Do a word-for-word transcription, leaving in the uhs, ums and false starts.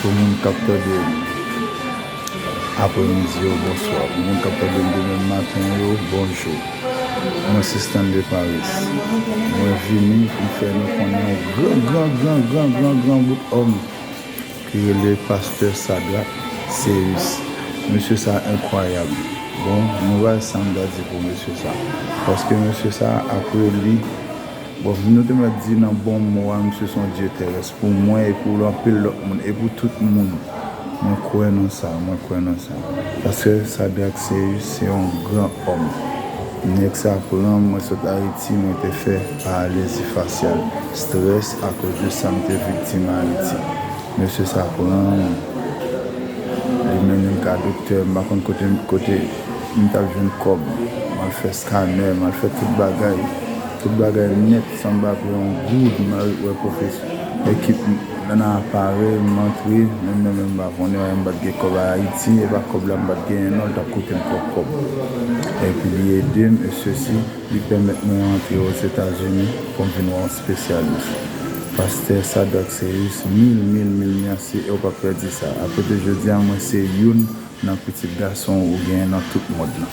Pou moun k ap tande m apremidi yo, bonswa. Pou moun k ap tande m demen maten yo, bonjou. Mwen se Stanley Paris. Mwen vini pou m fè nou konnen yon gran, gran, gran, gran, gran, gran bout òm ki rele Pastè Sadrac Ceus. Mesye sa enkwayab. Bon, nou wè sa m ta di pou mesye sa. Paske mesye sa, apre li, bon, nou te mèt di nan bon mo a, misye se yon dye terès. Pou mwen e pou anpil lòt moun, e pou tout moun, mwen kwè nan sa, mwen kwè nan sa. Paske Sadrac Ceus se yon gran òm. Nèg sa pran mwen sot Ayiti, mwen te fè paralizi fasyal, strès akoz de sa m te viktim Ayiti. Mesye sa pran mwen. Li mennen m ka doktè, m pa konn kote, kote m t ap jwenn kòb. M al fè scanner, m al fè tout bagay. Tout bagay nèt, san m pa pran yon goud, m al wè pwofesè. Ekip m nan aparèy, m antre, menm mwen menm m pa konnen, m pa t gen kòb Ayiti, e pa kòb la m pa t genyen non, l t ap koute m twòp kòb. Epi li ede m, e sesi, li pèmèt mwen antre Ozetazini pou m vin wè yon espesyalis. Pastè Sadrac Ceus, mil, mil, mil mèsi e w p ap pèdi sa. Apre de jodi a, mwen se youn nan pitit gason ou genyen nan tout mond lan.